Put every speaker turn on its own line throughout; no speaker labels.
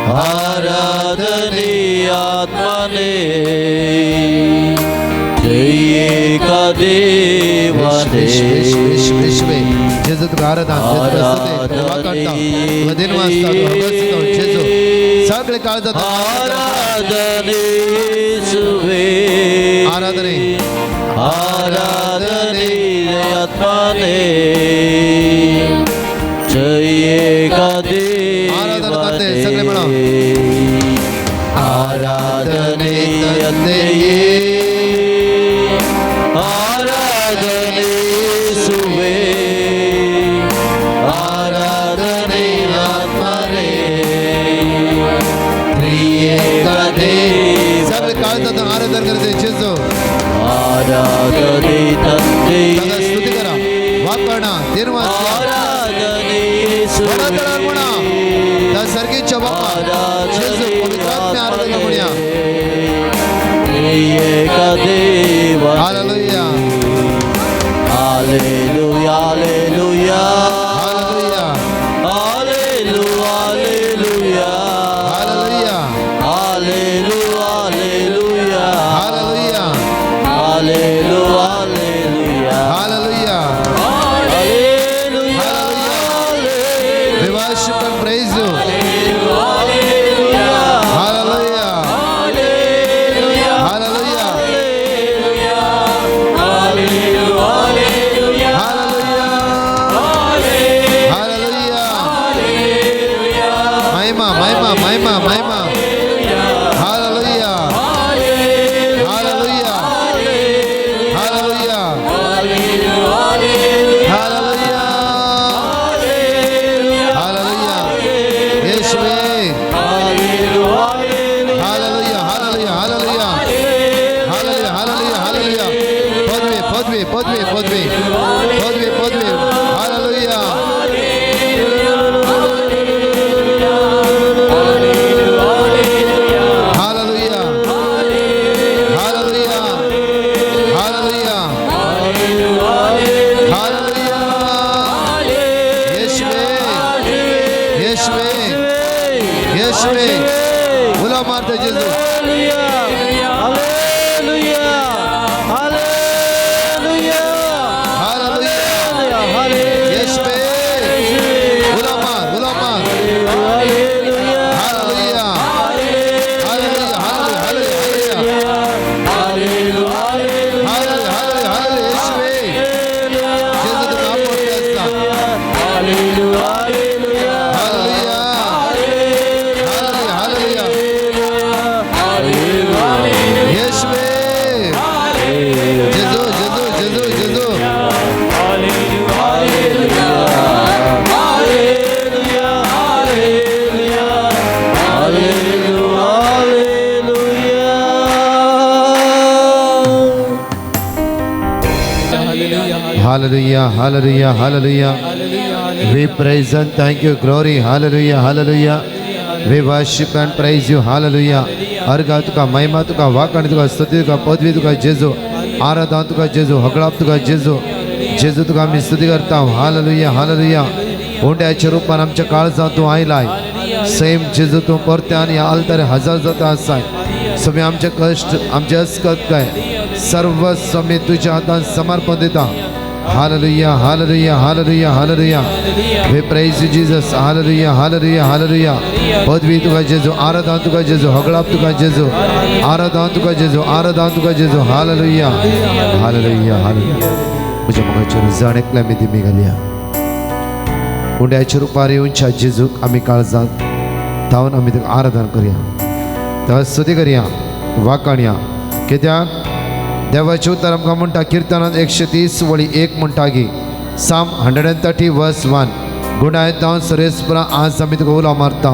आराधने आत्मने जय एका देवाने.
येशवे, जेजू तुका आराधना, जेजू तुका स्तुती, तुका वाखाणता, तुका दिनवासता, तुका होगळसता, जेजू सगळे काळजात
आराधने येशुवे.
आराधने.
आराधने आत्मने जय एका
आराधना करते, सगळे म्हणा.
देवाने. आराधने
तंदे.
आराधने येशुवे. आराधने आत्मने त्रिएक देव.
सगळे काळजात आराधन करते जेजू.
आराधने तंदे.
ताका स्तुती करा, वाखाणा, दिनवासता.
आराधने येशुवे.
वडातळार म्हणा त्या सर्गीच्या बापा जेजू पवित्र आत्म्या आराधना म्हणया.
त्रिएक देवा.
Hallelujah.
Hallelujah, hallelujah.
Hallelujah.
Hallelujah, hallelujah.
Hallelujah.
Hallelujah, hallelujah.
Hallelujah.
Hallelujah, hallelujah.
Hallelujah.
Hallelujah.
We worship and praise you. Hallelujah. Hallelujah. Hallelujah. Hallelujah. Mahima, Mahima, Mahima, Mahima. Hallelujah. Hallelujah. Hallelujah. Hallelujah. Hallelujah. येशुवे. Hallelujah. Hallelujah. Hallelujah. Hallelujah. Hallelujah. Hallelujah. पदवी, पदवी, पदवी, पदवी, पदवी, पदवी. Hallelujah. Hallelujah. Hallelujah. Hallelujah. Hallelujah. येशुवे, येशुवे, येशुवे. उलो मारता जेजू.
Hallelujah. Hallelujah.
Hallelujah. येशुवे, उलो मार, उलो मार.
Hallelujah.
Hallelujah. Hallelujah. Hallelujah. Hallelujah. Hallelujah. Hallelujah. येशुवे, जेजू तुका आपोवते आसता.
Hallelujah.
Hallelujah. Hallelujah. Hallelujah. येशुवे. जेजू, जेजू, जेजू, जेजू.
Hallelujah. Hallelujah. Hallelujah.
Hallelujah, hallelujah, hallelujah. We praise and thank you, glory, hallelujah, hallelujah. We worship and praise you, hallelujah. अर्घा तुका, महिमा तुका, वाखाण तुका, स्तुती तुका, पदवी तुका जेजू, आराधना तुका जेजू, होगळाप तुका जेजू. जेजू, तुका आमी स्तुती करता. Hallelujah, hallelujah. उंड्याच्या रुपान आमच्या काळजांत तूं आयलाय. सेम जेजू, तूं परत्यान ह्या आल्तार हजर जाता आसाय. स्वामी, आमचे कश्ट, आमचे अस्कत काय सर्व स्वामी तुझ्या हातान समर्पण दिता. Hallelujah, hallelujah, hallelujah, hallelujah. We praise you, Jesus. Hallelujah, hallelujah, hallelujah. पदवी तुका जेजू, आराधना तुका जेजू, होगळाप तुका जेजू, आराधना तुका जेजू, आराधना तुका जेजू. Hallelujah, hallelujah, hallelujah. म्हज्या मुखाचेर जण एकल्या आमी दिमी घालया. उंड्याच्या रुपार येवच्या जेजूक आमी काळजांत धांवन आमी ताका आराधना करया, ताका स्तुती करया, वाखाणया. कित्याक देवाचें उतर आमकां म्हणटा, किर्तनात 130 वळी 1 म्हणटा की, Psalm 130 verse 1, गुणायतांव सरेस्परा, आज आमी तुका उलो मारता.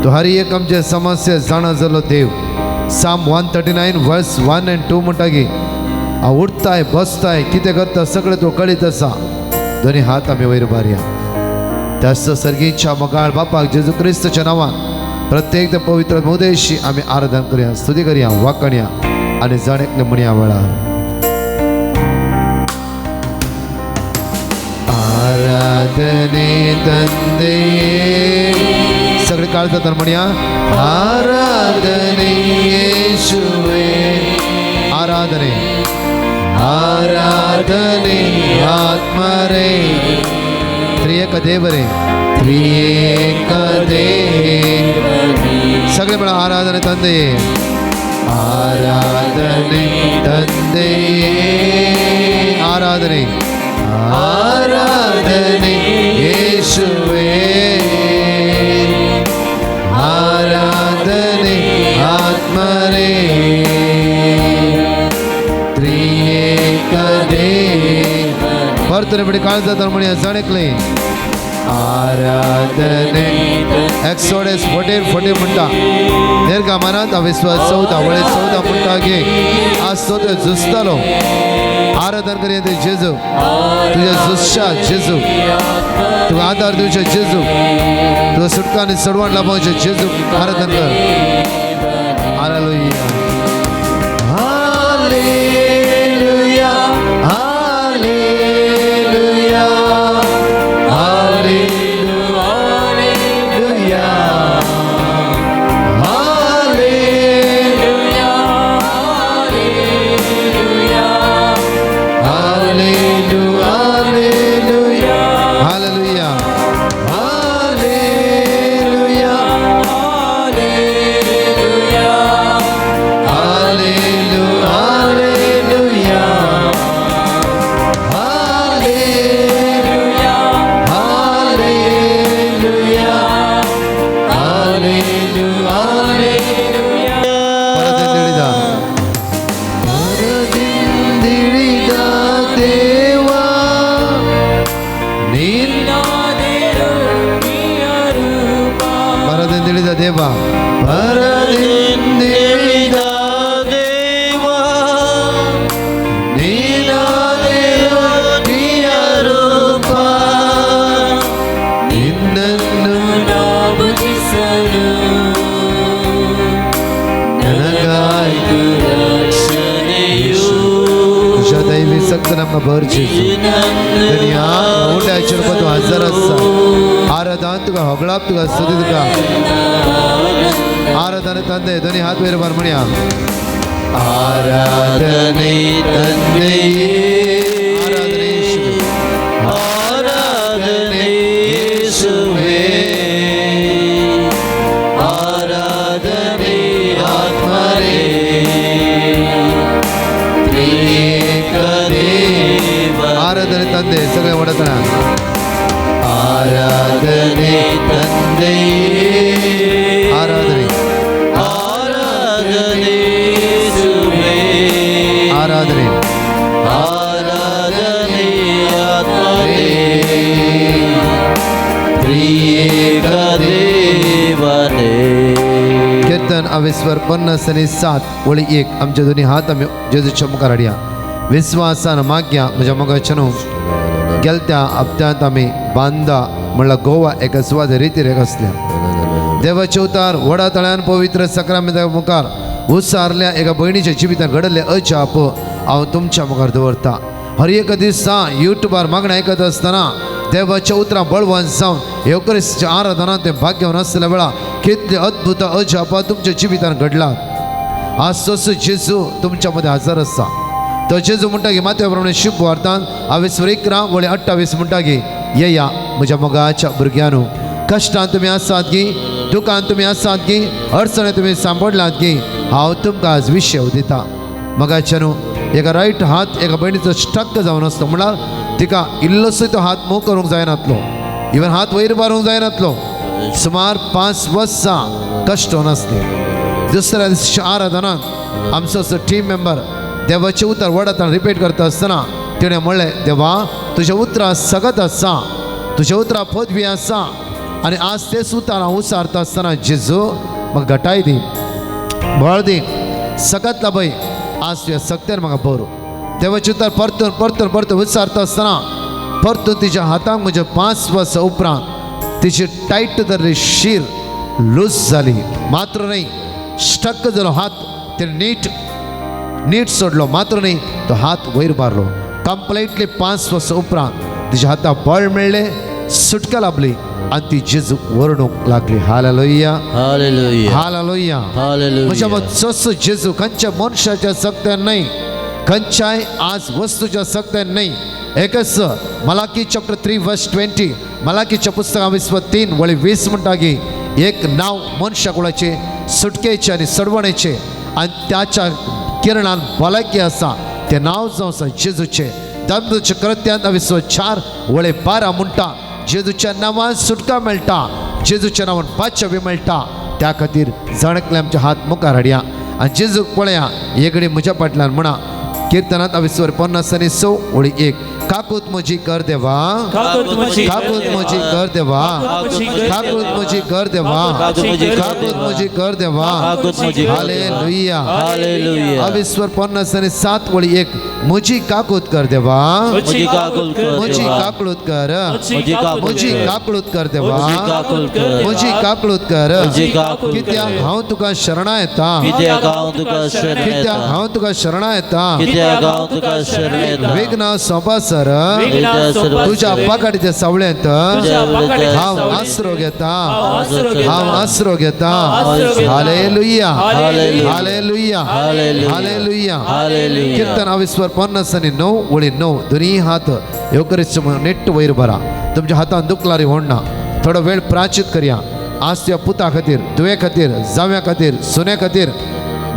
तूं हर एक आमचे समस्या जाणा जालो देव. Psalm 139 verse 1 and 2 म्हणटा की हांव उठताय, बसताय, कितें करता, सगळें तूं कळीत आसा. दोनी हात आमी वयर बारया. त्याच सर्गीच्या मोगाळ बापाक जेजू क्रिस्तच्या नांवान प्रत्येक त्या पवित्र मुदेशी आमी आराधन करूया, स्तुती करूया, वाखाणया आनी जण एकले म्हणया वेळार, आराधने तंदे. सगळे. सगळे काळजात म्हणया आराधने येशुवे, आराधने, आराधने आत्मरे, त्रिएक देवरे, त्रिएक देव. सगळे म्हणा आराधने ತಂದೆಯೇ, आराधने ತಂದೆಯೇ, ಆರಾಧನೆ, ಆರಾಧನೆ ಯೇಸುವೇ, ಆರಾಧನೆ ಆತ್ಮರೇ, त्रिएक देव. परतून पडी काळजात म्हणया जाणेकले आराधने. एक्सोडस 14:14 म्हणटा, दीर्घ मनात अविश्वास 14 वळे 14 म्हणटा की आज तो ते झुजतालो. आराधन करूया ते जेजू, तुझ्या झुजच्या जेजू, तुका आधार दिवचे जेजू, तुका सुटका आनी सोडवण लाभोवचे जेजू आराधन कर. Hallelujah, hallelujah, hallelujah, hallelujah, hallelujah, hallelujah, hallelujah, hallelujah, hallelujah, hallelujah, hallelujah, hallelujah, hallelujah. ಪರದಿಂದಿಳಿದ, ಪರದಿಂದಿಳಿದ ದೇವ ನೀನ, ಪರದಿಂದಿಳಿದ ದೇವ, ಪರದಿಂದಿಳಿದ
ದೇವ
ನೀನಾದೆ ರೂಪ, ನಿನ್ನನ್ನು
ಪೂಜಿಸಲು
ನನಗಾಯ್ತು
ರಕ್ಷಣೆಯು.
तुझ्या दैवी सक्त आमकां भर जेजू. धनया, उंड्याचेर तूं हजर आसा. आराधन तुका होगळाप, तुका स्तुती, तुका आराधन ತಂದೆ. ಧ್ವನಿ हात वयर भार म्हणया ಆರಾಧನೆ ತಂದೆಯೇ, ಆರಾಧನೆ ಯೇಸುವೆ,
ಆರಾಧನೆ ಯೇಸುವೇ, ಆರಾಧನೆ ಆತ್ಮರೇ, ತ್ರಿಯೇಕ ದೇವ.
ಆರಾಧನೆ ತಂದೆ. सगळे ओढताना ಆರಾಧನೆ ತಂದೆಯೇ, ಆರಾಧನೆ,
ಆರಾಧನೆ ಯೇಸುವೇ,
ಆರಾಧನೆ,
ಆರಾಧನೆ ಆತ್ಮರೇ,
ತ್ರಿಯೇಕ
ದೇವನೇ.
कीर्तन अविस्वर 57 वळी 1. आमचे दोन्ही हात आमी जेजूच्या मुखार हाडया, विस्वासान मागया. म्हज्या मोगाच्या, गेलत्या हप्त्यांत आमी बांदा म्हणल्यार गोवा एका सुवाते रितीर आसल्या. देवाचे उतार व्हडा तळ्यान पवित्र सक्रामेंता मुखार उसारल्या एका भयणीच्या जिवितान घडले अजाप हांव तुमच्या मुखार दवरता. हर एक दिसा युट्यूबार मागणें आयकत आसतना देवाच्या उतरां बळवंत जावन येवक्रिस्ताच्या आराधनांत तें भाग्यवान आसल्या वेळार कितले अद्भुत अजापां तुमच्या जिवितान घडला. आज तसो जेजू तुमच्या मदें हजर आसा. तो जेजू म्हणटा की मात्या प्रमाणे शुभ वार्तान हांवें 11 वळी 28 म्हणटा की, येया म्हज्या मोगाच्या भुरग्यांनो, कश्टान तुमी आसात की, दुकान तुमी आसात की, अडचणे तुमी सांपडलात की, हांव तुमकां आज विशेव दिता. मोगाच्या न्हू, एका रायट हात एका भयणीचो स्टक जावन आसलो, म्हणल्यार तिका इल्लोसो तो हात मूव करूंक जायनातलो, इवन हात वयर मारूंक जायनातलो. सुमार 5 वर्सां कश्ट नासले. दुसऱ्या दिसा आराधनान आमचो असो टीम मेंबर देवाचें उतर व्हड रिपीट करता आसतना तिणें म्हणलें, देवा तुज्या उतरां सगत आसा, तुज्या उतरां पदवी आसा आनी आज तेच उतर हांव उसारता आसतना जेजू म्हाका घटाय दी, बळ दी, सगत लाभय, आज तुज्या सक्तेन म्हाका बरो. देवाचें उतर परतून परतून परतून विचारता आसतना परतून तिच्या हाताक म्हज्या 5 वर्सां उपरांत तिची टायट धरली शीर लूज जाली. मात्र न्हय, स्टक जालो हात ते नीट नीट सोडलो, मात्र न्हय तो हात वयर मारलो कंप्लिटली. 5 वर्सां उपरांत तिच्या हाताक बळ मेळ्ळें. सुटका लाभली आनी ती जेजूक वरणूंक लागली. हालेलुया.
हालेलुया.
हालेलुया.
हालेलुया.
म्हज्या मत जसो जेजू खंयच्या मनशाच्या सक्त्यान न्हय, खंयच्याय आज वस्तूच्या सक्त्यान न्हय. एकच मलाकी चॅप्टर 3 वर्स 20, मलाकीच्या पुस्तका विस्व 3 वळी 20 म्हणटा की एक नांव मनशा कुळाचे सुटकेचे आनी सडवणेचे आनी त्याच्या किरणान भलायकी आसा, तें नांव जावन आसा जेजूचें. दामदूच्या कृत्यांत विस्व 4 वळे 12 म्हणटा जेजूच्या नांवान सुटका मेळटा, जेजूच्या नांवान बादशाह बी मेळटा. त्या खातीर जण एकले आमचे हात मुखार हाडया आनी जेजूक पळया. एकडे म्हज्या फाटल्यान म्हणा. किर्तनात अविस्वर 50 आनी 6 ओळी 1. काकूत म्हजी कर देवा,
काकूत म्हजी,
काकूत म्हजी कर देवा, काकूत म्हजी कर देवा, काकूत म्हजी कर देवा.
काकूत म्हजी कर देवा.
हालेलुया.
हालेलुया.
अविस्वर 50 आनी 7 ओळी 1. म्हजी काकूत कर देवा,
म्हजी काकूत कर
म्हजी
देवा.
काकूत कर,
म्हजी काकूत
म्हजी
कर.
काकूत कर देवा,
म्हजी काकूत कर.
म्हजी काकूत कर.
म्हजी काकूत
कित्याक
कर.
हांव तुका शरणा येता,
कित्याक हांव तुका शरण
कित्याक
येता,
हांव तुका शरणा येता.
कित्याक हांव तुका शरण येता.
विघ्न सोंपासर तुझ्या पाकाडीच्या सावळेंत हांव आसरो घेता, हांव आसरो घेता. हालेलुया. हालेलुया. हालेलुया.
हालेलुया.
कीर्तन अविस्वर 50 आनी 9 ओळी 9. दोन्ही हात येवकरीच नेट्ट वयर भरा. तुमच्या हातान दुखलारी होडना. थोडो वेळ प्राचित करया. आज तुज्या पुता खातीर, धुवे खातीर, जाव्या खातीर, सुन्या खातीर,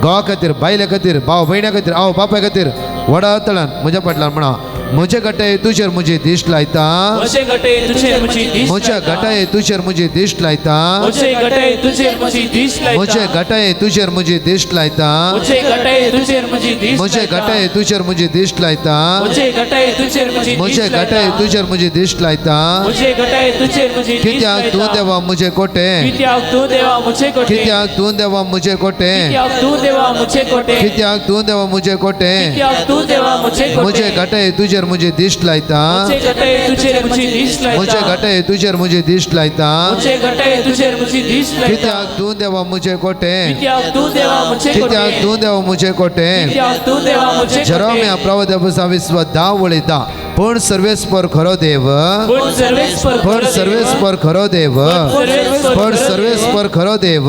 घोवा खातीर, बायले खातीर, भाव भयण्या खातीर, आवय बापाय खातीर वडा तळान म्हज्या फाटल्यान म्हणा. म्हजे गटाये तुजेर म्हजी दिश्ट लायता,
म्हजे गटे तुझेर म्हजी दिश्ट
म्हज्या
लायता.
गटाये तुजेर म्हजी दिश्ट लायता,
म्हजे गटे तुझेर म्हजी दिश्ट लायता.
म्हजे गटाये तुजेर म्हजी दिश्ट लायता,
म्हजे गटे तुझेर म्हजी दिश्ट
म्हजे
लायता.
गटाये तुजेर म्हजी दिश्ट लायता,
म्हजे गटे तुझेर म्हजी
म्हजे
दिश्ट
गटाये
लायता.
तुजेर म्हजी दिश्ट लायता.
म्हजे गटे तुझेर म्हजी दिश्ट
कित्याक तूं
लायता.
देवा म्हजे कोटे,
कित्याक तूं देवा म्हजे कोटे,
कित्याक तूं देवा म्हजे कोटे,
कित्याक तूं देवा म्हजे कोटे,
कित्याक तूं देवा म्हजे कोटे.
कित्याक तूं देवा म्हजे कोटे.
म्हजे गटाये तुजेर म्हजी दिश्ट लायता,
म्हजे गटे तुझेर म्हजी दिश्ट लायता.
म्हजे गटाये तुजेर म्हजी दिश्ट लायता.
म्हजे गटे तुझेर म्हजी दिश्ट लायता.
कित्याक तूं देवा म्हजे कोटे,
कित्याक तूं देवा म्हजे
कित्याक
कोटे,
तूं देवा म्हजे कोटे.
कित्याक तूं देवा म्हजे कोटे.
जेरोमिया प्रवाद्या पुस्तक विस्व 10 वळी 10. पण सर्वेस्पर खरो देव,
पण सर्वेस्पर
पण सर्वेस्पर खरो देव, पण सर्वेस्पर खरो देव,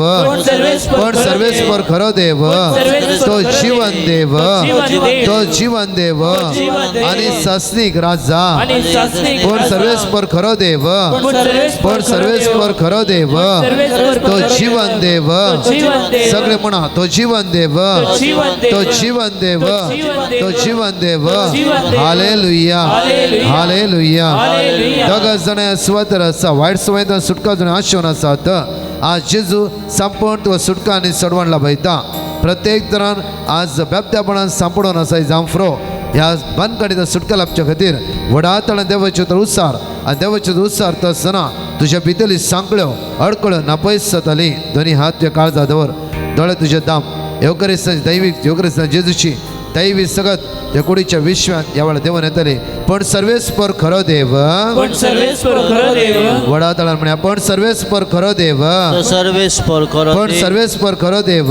पण सर्वेस्पर खरो देव, तो जीवन देव, तो जीवन देव आणि सासनीक राजा. पण सर्वेस्पर खरो देव, पण सर्वेस्पर खरो देव, तो जीवन देव. सगळे म्हणा, तो जीवन देव, तो जीवन देव, तो जीवन देव. हालेलुया. हालेलुया. दोग जण स्वतर आसा, वायट सवयेंत सुटका जण आशेवन आसात. आज जेजू संपूर्ण तुका सुटका आनी सडवण लाभयता. प्रत्येक तरान आज बेबद्यापणान सांपडून आसा जांफ्रो ह्या बनकडीत सुटका लाभच्या खातीर व्हडा तळान देवाच्यो तर उत्सार आनी देवाच्यो उत्सार आसतना तुज्या भितरली सांकळ्यो अडकळ्यो नापयस जाताली. दोनी हात तुज्या काळजा दवर, दोळे तुजे दाम. येवकरिस्तान दैवीक येवकरिस्तान जेजूची दैवी सगत त्या कुडीच्या विश्वात ह्या वेळार देवन येतले. पण सर्वेस्पर खरो देव,
पण सर्वेस्पर खरो देव.
वडा तळान म्हणया, पण सर्वेस्पर खरो देव,
तो सर्वेस्पर खरो
पण
देव.
सर्वेस्पर खरो देव,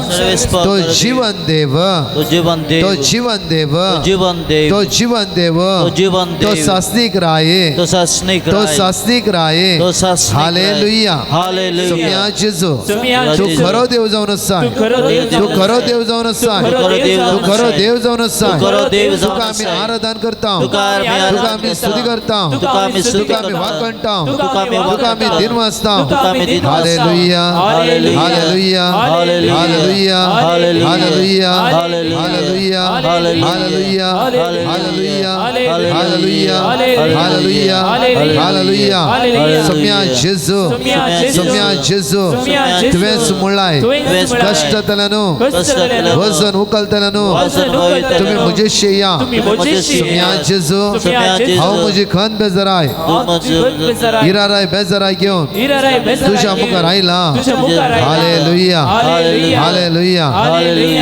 सर्वेस्पर
तो
खरो देव.
जीवन देव,
तो जीवन देव,
तो जीवन देव,
तो जीवन देव,
तो जीवन देव,
तो जीवन
तो
देव.
सासनीक राये,
तो सासनीक
तो
राय.
सासनीक राये.
तो सासनीक राय.
हालेलुया.
हालेलुया.
सुम्या जेजू,
सुम्या
तू
जेजू.
खरो देव जावन आसा,
तू खरो देव
तू खरो देव जावन आसा,
तू खरो देव
तू
जावन
खरो
आसा.
देव जावन आसा.
तू खरो देव जावन
तुका आमी
आसा.
आराधन करता,
तुका आमी
तुका
आराधन
आमी
करता.
स्तुती करता,
तुका आमी स्तुती
तुका आमी
करता.
वाखणता,
तुका आमी
तुका आमी
वाखणता.
दिन वाचता.
तुका आमी दिन वाचता.
Hallelujah.
Hallelujah.
Hallelujah.
Hallelujah.
Hallelujah.
Hallelujah.
Hallelujah.
Hallelujah.
Hallelujah.
Hallelujah.
Hallelujah. Hallelujah.
Hallelujah.
Hallelujah.
Hallelujah.
सुम्या जेजू, सुम्या जेजू, तुवें मुळाय कश्टतल्यानु, वजन उखलतल्यानु, तुमी म्हजेशी या. सुम्या जेजू, हांव म्हजी खंत बेजराय, इराराय बेजराय घेवन तुज्या मुखार आयला. हालेलुया. हालेलुया.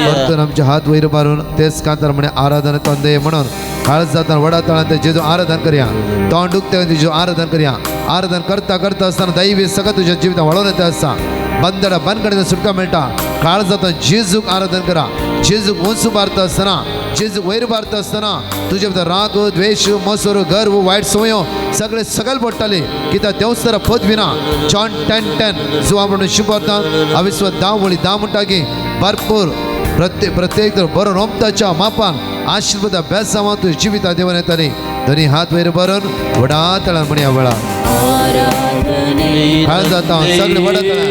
परतून आमचे हात वयर मारून तेच कांतार म्हणे आराधन तोंदे म्हणून काळज जाताना वडा तळान ते जेजू आराधन करया. तोंड दुखते जेजू आराधन करया. आराधन करता करता आसतना दैवी सगळं तुज्या जिवितांत वळोवन येता आसता. बंदडा बनकडे सुटका मेळटा. काळ जाता जेजूक आराधन करा. जेजूक उंच मारता आसतना जेजू वयर भारता आसतना तुजे भितर राग, द्वेश, मसर, गर्व, वायट संवयो सगळे सकयल पडटाले. कित्याक देंवचारा पदवी ना. जॉन 10:10 जुवा म्हणून शिंपरता अविस्व 10 वळी 10 म्हणटा की भरपूर प्रत्येक प्रत्येक बरो रोमताच्या मापान आशीर्वाद बेसांवा तुझ्या जिविता देवन येताली. दोनी हात वयर भरून व्हडा तळान म्हणया वेळा हात जाता सगळे व्हडा तळान.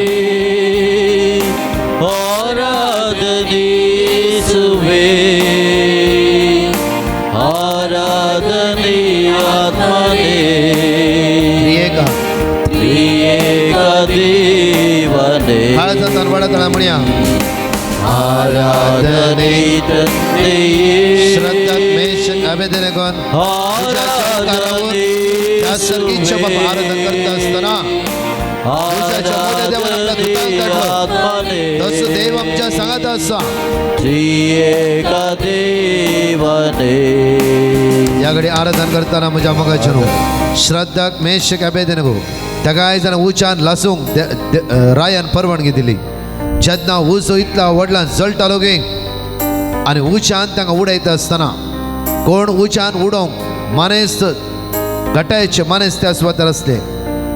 आराधने येशुवे, आराधने आत्मने,
त्रिएका
त्रिएका देवने.
हात जाता व्हडा तळान म्हणया.
आराधने तंदे,
श्रद्धा मेष अबेदनेगोन तुझ्या चमत्कारावर त्या सर्गीच्या बाबा आराधन करता असताना तुझ्या मोठ्या देवान आपल्या दूतांक धाडलो. तसो देव आमच्या सांगात आसा.
त्रिएका देवने.
या घडी आराधन करताना म्हज्या मोगाचे न्हू श्रद्धाक मेष अबेदनेगो ताका जाण उचान लासूंक रायान परवानगी दिली. जेन्ना उजो इतला व्हडल्यान जळटालो गे आनी उचान तांकां उडयता आसतना कोण उचान उडोवंक मानेस्त गटायचे मानेस्त त्या सुवातेर आसले.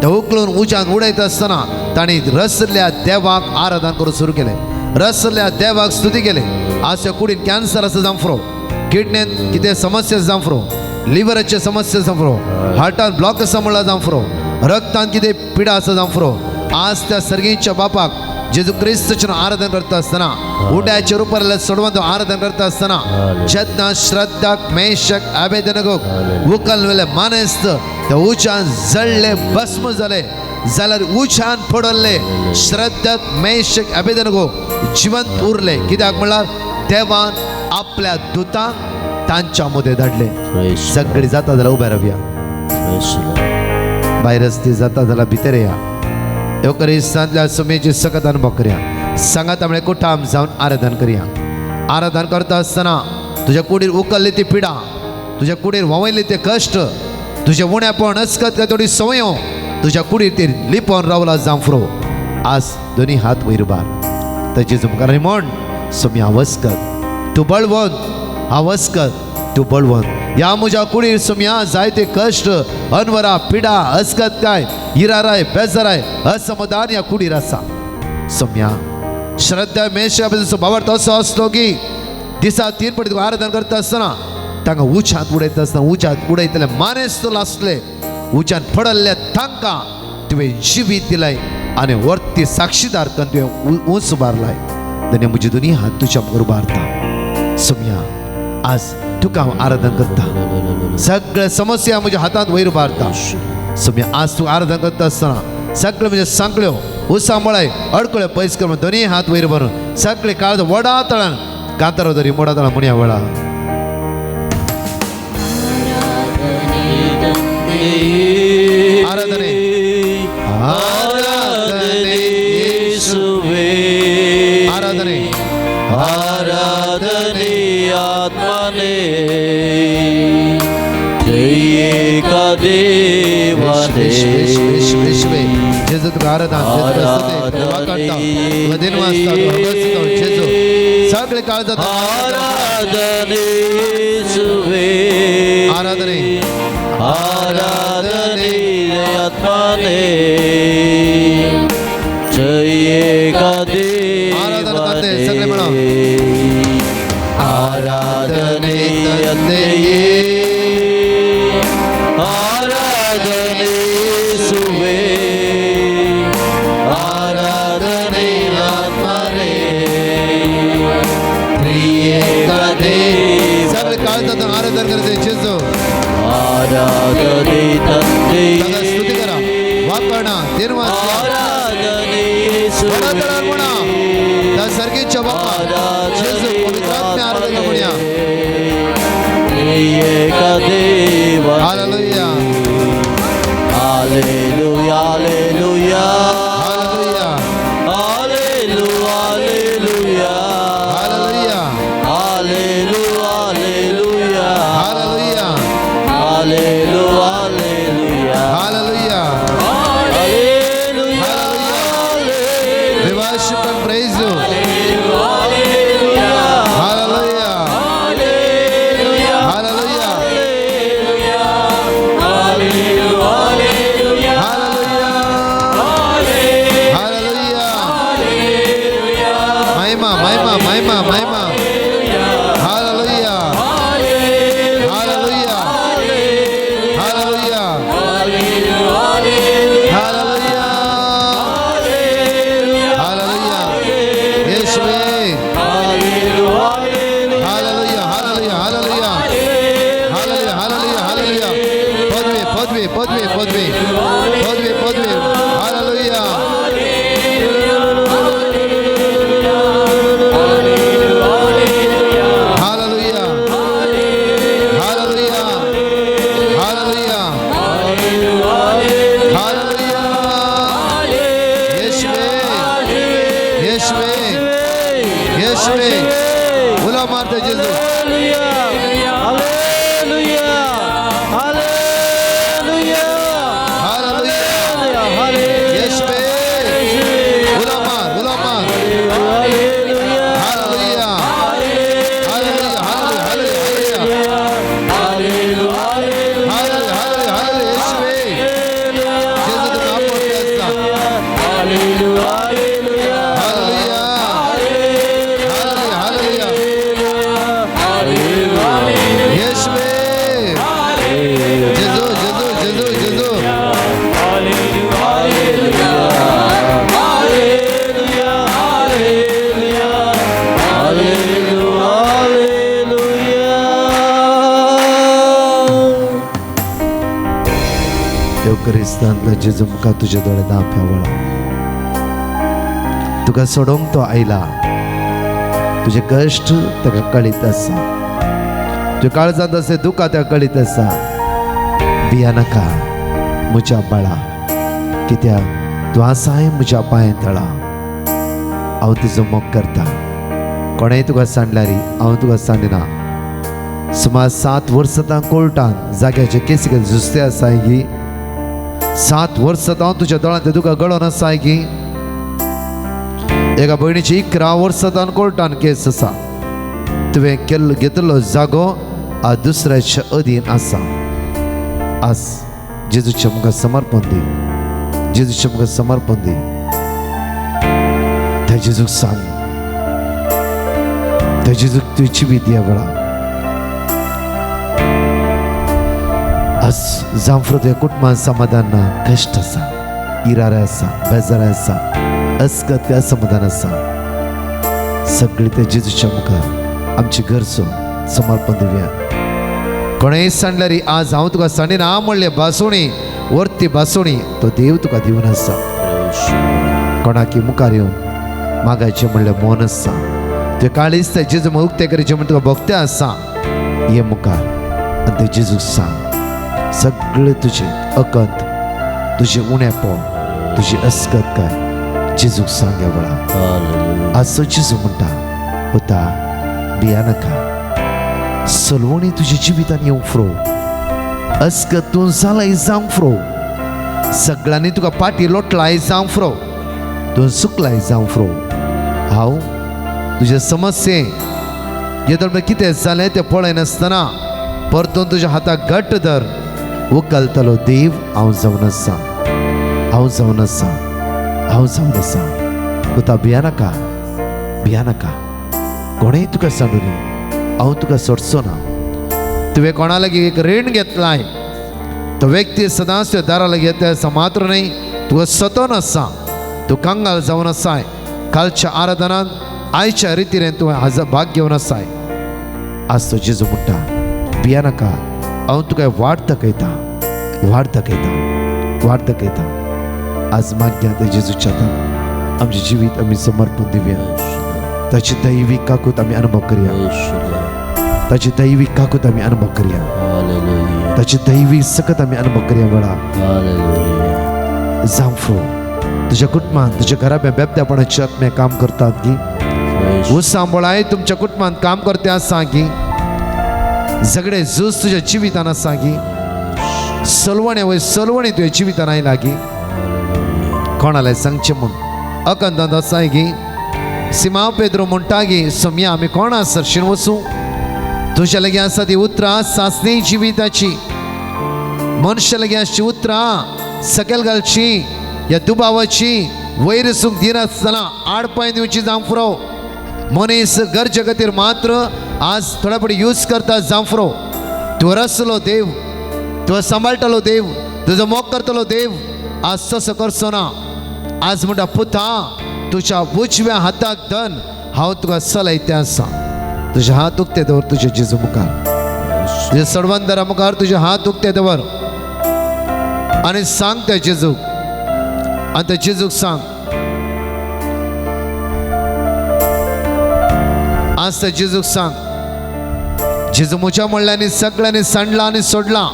ते उखलून उचान उडयता आसतना तांणी रसल्या देवाक आराधन करूंक सुरू केलें. रसल्या देवाक स्तुती केली. आज त्या कुडीन कॅन्सर आसा जावं, किडनेन कितें समस्या जावं, लिवराचे समस्या जावं, हार्टान ब्लॉक आसा म्हणल्यार जावं, रक्तान कितें पिडा आसा जावं, आज त्या सर्गीच्या बापाक जेजू क्रिस्तचें आराधन करता आसतना उड्याच्या रुपार सोडवंत आराधन करता आसतना जेन्ना श्रद्धाक मेषक आबेदनगोक उकल वेले मानेस्त ते उचान जळ्ळे भस्म जाले जाल्यार उचान पडल्ले श्रद्धाक मेषक आबेदनगो जिवंत उरले. कित्याक म्हणल्यार देवान आपल्या दुतांक तांच्या मदें धाडले. सगळी जाता जाल्यार उबे रावया, भायर रस्ते जाता जाल्यार भितर या. येवकरिस्तांतल्या सुमेची सकत अनुभव करया. सांगात म्हळें कुठाम जावन आराधन करया. आराधन करता आसतना तुज्या कुडीर उखल्ली ती पिडा, तुज्या कुडीर व्हांवयल्ली ते कश्ट, तुजें उणेपण अस्कत काय थोडी संवयो तुज्या कुडीर ती लिपोवन रावला जांफ्रो. आज दोनी हात वयर उबार ताचे मुखार आनी म्हण सुमी हांव कर, तूं बळवंत, हांव कर, तूं बळवंत. ह्या म्हज्या कुडीर सुमया जायते कश्ट, अनवरा, पिडा, अस्कत काय इराराय, बेजाराय, असमाधान ह्या कुडीर आसा. सुमया श्रद्धा मेष भावार्थ असो आसलो की दिसा 3 पटी तुका आराधन करता आसतना तांकां उचांत उडयता आसतना उचांत उडयतले मानेस्त आसले उचांत पडल्ले तांकां तुवें जिवीत दिलाय आनी वर्ती साक्षीदार करून तुवें उंच उबारलाय. आनी म्हजे दोनी हात तुज्या मुखार उबारता. सुमया आज तुका हांव आराधन करता. सगळे समस्या म्हज्या हातांत वयर उबारता. सुमया आज तूं आराधन करता आसतना सगळे म्हजे सांकळ्यो उसांबळाय अडकळ्यो पयस कर. दोनी हात वयर भरून सगळे काळ वडा तळान कांतारो तरी मोडा तळान म्हणया वेळा. आराधने
आराधने येशुवे,
आराधने
आराधने आत्मने, त्रिएका देवने.
जेजू तुका आराधन, जेजू तुका स्तुती, तुका वाकाडटा, तुका दिनवासता, तुका बसता, जेजू सगळे काळ जाता.
आराधने येशुवे,
आराधने
आराधने आत्मने, त्रिएका
आराधना तंदे, सगळे म्हणा.
देवने. आराधने तंदे, आराधने येशुवे, आराधने आत्मने, त्रिएका देव.
सगळे काळ जाता आराधन करते जेजू.
आराधने तंदे,
ताका स्तुती करा, वाकडा, दिनवासता,
आराधने येशुवे,
वडा तळान म्हणा. त्या सर्गीच्या बापा जेजू पवित्र आत्म्या आराधन म्हणया.
त्रिएका देव.
Hallelujah,
hallelujah, hallelujah,
hallelujah,
hallelujah, hallelujah,
hallelujah,
hallelujah, hallelujah,
hallelujah,
hallelujah, hallelujah,
hallelujah.
Hallelujah,
We worship and praise you. Hallelujah. Mahima Mahima Mahima Mahima. Hallelujah, hallelujah, hallelujah, hallelujah, hallelujah. येशुवे. Hallelujah, hallelujah, hallelujah, hallelujah, hallelujah, hallelujah. पदवी, पदवी, पदवी, पदवी, पदवी, पदवी. Hallelujah. Hallelujah, hallelujah, hallelujah, hallelujah. येशुवे, येशुवे, येशुवे. उलो मारता जेजू.
Hallelujah. Hallelujah.
Hallelujah. येशुवे, उलो मार, उलो मार.
Hallelujah.
Hallelujah, hallelujah, hallelujah, hallelujah, hallelujah, hallelujah. येशुवे, जेजू तुका आपोवपी आसा.
Hallelujah.
Hallelujah, hallelujah, hallelujah. येशुवे, जेजू, जेजू, जेजू, जेजू.
Hallelujah.
देव क्रिस्तांतलो जेजू मुखार तुजे दोळे दांप्या वळा. तुका सोडोवंक तो आयला. तुजे कश्ट ताका कळीत आसा, तुज्या काळजांत असे दुखां ताका कळीत आसा. भिया नाका म्हज्या बाळा, कित्याक तूं आसाय म्हज्या पांय तळा. हांव तुजो मोग करता. कोणेय तुका सांडल्यार हांव तुका सांडिना. सुमार 7 वर्सां कोर्टान जाग्याचे केसी झुजते आसाय की 7 वर्सां हांव तुज्या दोळ्यांत तुका गळोन आसाय की एका भयणीची 11 वर्सां कोर्टान केस आसा. तुवें केल्लो घेतिल्लो जागो आज दुसऱ्याच्या अधीन आसा. आज जेजूच्या मुखार समर्पण दी, जेजूच्या मुखार समर्पण दी. त्या जेजूक सांग, त्या जेजूक तुजी जिवीत ह्या वेळा. आज जांफ्रो तुज्या कुटुंबान समाधान ना, कश्ट आसा, इरार आसा, बेजार आसा, अस्कत असमाधान आसा. सगळी त्या जेजूच्या मुखार आमची गरजो समर्पण दिवया. कोणेय सांडल्यार आज हांव तुका सांडिना म्हणलें बासोणी वरती बासोणी तो देव तुका दिवन आसा. कोणाकी मुखार येवन मागायचें म्हणलें मौन आसा. तुवें काळीज त्या जेजू उक्तें करीचें म्हण तुका भोगते आसा. ये मुखार आनी ते जेजूक सांग सगळें तुजें अकंत, तुजें उणेपण, तुजी अस्कत काय जेजूक सांग ह्या वेळार. आज तो जेजू म्हणटा, पुता भिया नाका. सलवणी तुज्या जिवितान येवंक फ्रो, अस्कत तूं जालाय जावंक फ्रो, सगळ्यांनी तुका पाटी लोटलाय जावंक फ्रो, तूं चुकलाय जावंक फ्रो. हांव तुजे समस्ये येदोळ कितें जालें तें पळयनासतना परतून तुज्या हाताक घट्ट धर. उखलतलो देव हांव जावन आसा, हांव जावन आसा, हांव जावन आसा. पुता भिया नाका, भिया नाका. कोणेय तुका सांडूं न्ही, हांव तुका सोडचो ना. तुवें कोणा लागीं एक रीण घेतलाय, तो व्यक्ती सदांच तुज्या दारा लागीं येता आसा मात्र न्हय, तुका सतोन आसा, तूं कंगाल जावन आसाय. कालच्या आराधनान आयच्या रितीन तुवें हाजो भाग घेवन आसाय. आज तो जेजू म्हणटा, भिया नाका, हांव तुका वाट दाखयता, वाट दाखयता, वाट दाखयता. आज मागया त्या जेजूच्या हातान आमचें जिवीत आमी समर्पण दिवया. ताची दैवी काकूत आमी अनुभव करया, ताची दैवी काकूत आमी अनुभव करया, ताची दैवी सकत आमी अनुभव करया. वेळा जावं फ्रो तुज्या कुटुंबान, तुज्या घराब्या बेबद्यापणाचे आत्मे काम करतात की उसांबळाय तुमच्या कुटुंबान काम करते आसा की झगडे झूज तुज्या जिवितान आसा की सलवणे वय सलवणे तुज्या जिवितान आयला की कोणाला सांगचें म्हूण अकंदांत आसाय की सिमांव पेद्रो म्हणटा की सोमया आमी कोणा सरशीन वचूं. तुज्या लागीं आसा ती उतरां सासणी जिविताची, मनशा लागीं आसची उतरां सकयल घालची, ह्या दुबावाची वयर सूंक दिनासतना आडपाय दिवची जावंक फुरो. मनीस गरजे खातीर मात्र आज थोड्या पटी यूज करता जांफरो. तूं रसलो देव, तुका सांबाळटलो देव, तुजो मोग करतलो देव आज तसो करचो ना. आज म्हणटा पुता तुज्या उजव्या हाताक धन हांव तुका चलयते आसा. तुजे हात उक्ते दवर तुजे जेजू मुखार, तुज्या सडवंदरा मुखार तुजे हात उक्ते दवर आनी सांग त्या जेजूक, आनी त्या जेजूक सांग. आज त्या जेजूक सांग, जेजू म्हज्या म्हणल्यांनी सगळ्यांनी सांडला आनी सोडला,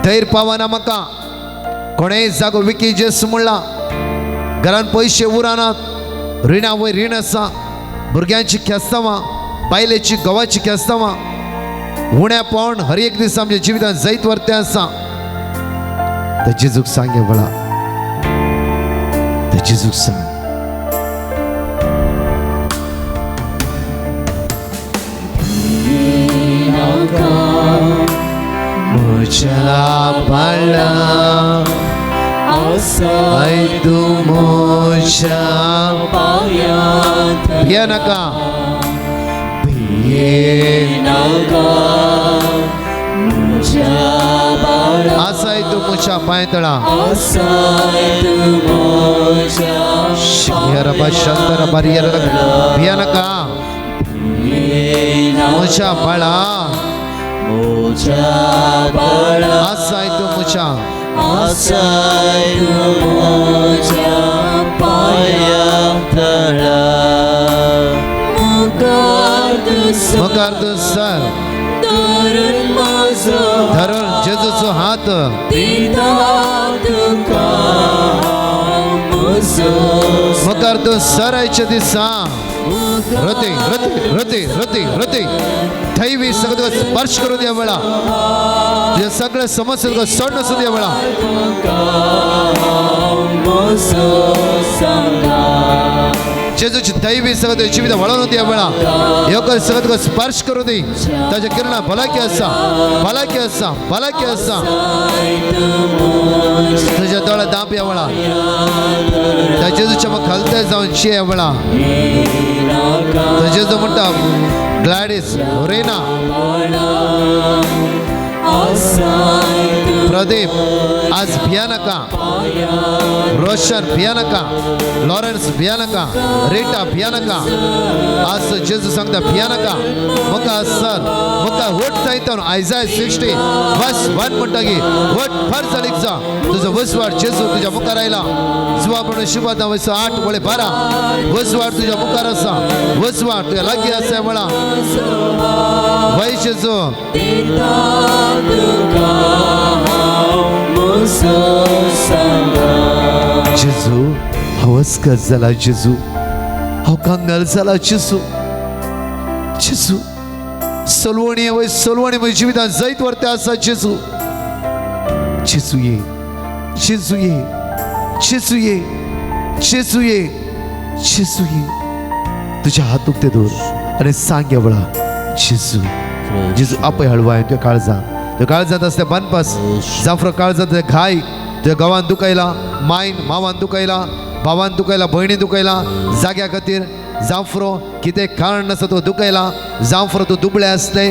धैर्य पावना म्हाका. कोणेय जागो विकी जेस म्हणला, घरान पयशे उरनात, रिणा वयर रीण आसा, भुरग्यांची खेस्तावां, बायलेची घोवाची खेस्तावां, उण्यापण हर एक दीस आमच्या जिवितांत जैत व्हरते आसा. त्या जेजूक सांग हे वेळा, त्या जेजूक सांग. म्हज्या बाळा
आसाय
तूं म्हज्या
पायांत
भिये नाका, भिये
नाका म्हज्या बाळा
आसाय तूं म्हज्या पांयतळा.
आसाय तूं म्हज्या
शियरबा शंतरबा रियरबा. भिये नाका म्हज्या बाळा,
म्हज्या बाळा
आसाय तूं म्हज्या,
आसाय तूं म्हज्या पांयांतळा. मुखार तूं
मुखार तूं सर
धरून म्हजो
धरून जेजूचो हात
दिता तुका हांव म्हजो.
मुखार तूं सरायच्या दिसा रते रते रते रते रते थैवी सगळं तुका स्पर्श करून द्या वेळा, तुझ्या सगळ्या समस्या तुका सोडून आसूं द्या वेळा.
तुका हांव म्हजो सांगा.
जेजूची दैवी सगळं तुझ्या जिवित वळोवन द्या वेळा. योकर सगळं तुका स्पर्श करू दी. ताच्या किरणा भलायकी आसा, भलायकी आसा, भलायकी आसा. तुझ्या दोळ्या दाप या वेळा, त्या जेजूच्या मग खालते जावन शी या वेळा. तो जेजू म्हणटा ग्लॅडीस, रेना, प्रदीप आज भिया नाका, रोशन भिया नाका, लॉरन्स भिया नाका, रेटा भिया नाका. आज जेजू सांगता भिया नाका. मुका सर मुका होट जायता आयजाय 60:1 म्हणटा की होट फर जालीक जा, तुजो वसवाड जेजू तुज्या मुखार आयला. जुवा म्हणून शुभात 8:12 वसवाड तुज्या मुखार आसा, वसवाड तुज्या लागीं आसा वेळा. वय जेजू जेजू हवस्कत जाला, जेजू हांव कंगाल जाला, जेजू जेजू सलवणी वय सलवणी म्हज्या जिवितांत जैत व्हरते आसा. जेजू जेजू ये, जेजू ये, जेजू ये, जेजू ये, जेजू ये. तुझ्या हात उक्ते दवर आनी सांग ह्या वेळा जेजू जेजू आपय हळवाय तुज्या काळजान, तुज्या काळजांत आसले बनपास जाफरो काळजांत घाय, तुज्या गांवान दुखयला, मायन मावान दुखयला, भावान दुखयला, भयणी दुखयला, जाग्या खातीर जाफरो कितें कारण नासता तुका दुखयला, जाफरो तूं दुबळे आसले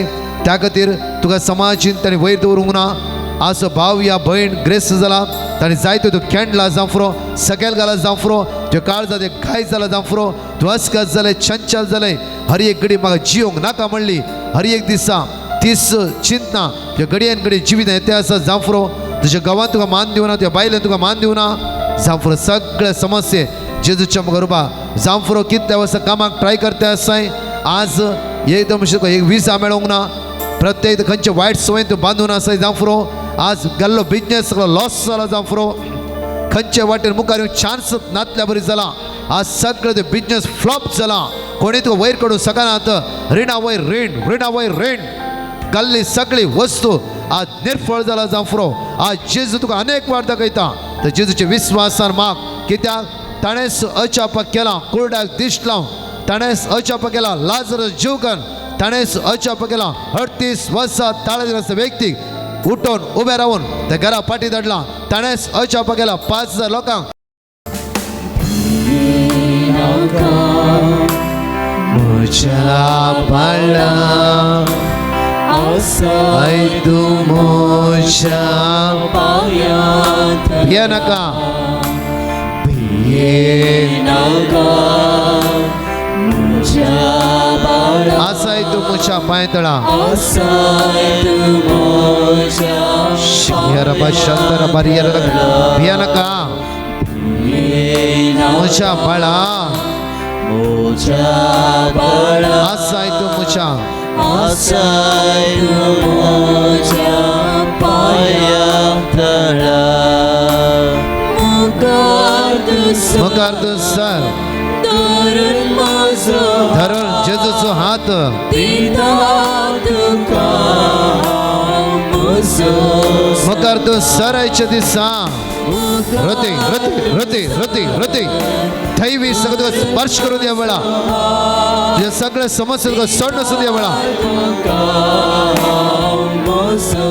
त्या खातीर तुका समाजीन ताणें वयर दवरूंक ना. आज भाव या भयण ग्रेस्त जाला, ताणें जायतो तूं केंडला जाफरो, सकयल घाला जाफरो, तुज्या काळजांत एक घाय जाला जाफरो, तूं अस्कस जालें, चंचल जालें, हर एक घडी म्हाका जियोंक नाका म्हणली, हर एक दिसा तीस चिंतना तुज्या घडयेन घडी जिवीत येते आसा जाफरो. तुज्या गांवांत तुका मान दिवना, तुज्या बायलेन तुका मान दिवना जाफरो. सगळे समस्ये जेजूच्या मुखार उबा जाफरो. कितल्या वर्सां कामाक ट्राय करते आसाय, आज एकदम एक विजा मेळोंक ना, प्रत्येक खंयचे वायट संवय तूं बांदून आसाय जाफरो. आज गेल्लो बिजनेस सगळो लॉस जाला जाफरो, खंयचे वाटेन मुखार येवंक चान्स नातल्या बरी जाला. आज सगळें ते बिजनेस फ्लॉप जाला, कोणी तुका वयर काडूंक शकनात. रिणा वयर रीण, रिणा वयर रीण, गल्ली सगळी वस्तू आज निर्फळ जाला जाफरो. आज जेजू तुका अनेक वार दाखयता, तर जेजूच्या विस्वासान माग, कित्याक ताणेंच अचाप केला, कुरड्याक दिश्ट लावन ताणेंच अचाप केला, लाजर जीव कर ताणेंच अचाप केला. 38 वर्सां ताळें व्यक्ती उठून उबे रावून त्या घरा फाटी धाडला, ताणेंच अचाप केला 5000 लोकांक. म्हज्या बाळा
आसाय
तूं म्हज्या
पांयांत
भिये नाका भिये
नाका म्हज्या बाळा
आसाय तूं म्हज्या पांयतळा
आसाय तूं म्हज्या
शियरबा शंतरबा रियरबा भिये नाका म्हज्या बाळा
म्हज्या बाळा
आसाय तूं म्हज्या
आसाय तूं म्हज्या पांयांतळा मुखार तूं
मुखार तूं सर
धरून म्हजो
धरून जेजूचो हात
दिता तुका हांव म्हजो
मुखार तूं सरायच्या दिसा हृदय हृदय हृदय हृदय हृदय दैवी सगळं तुका स्पर्श करून द्या वेळा तुझ्या सगळ्या समस्या तुका सोडून आसूं द्या वेळा
तुका हांव म्हजो.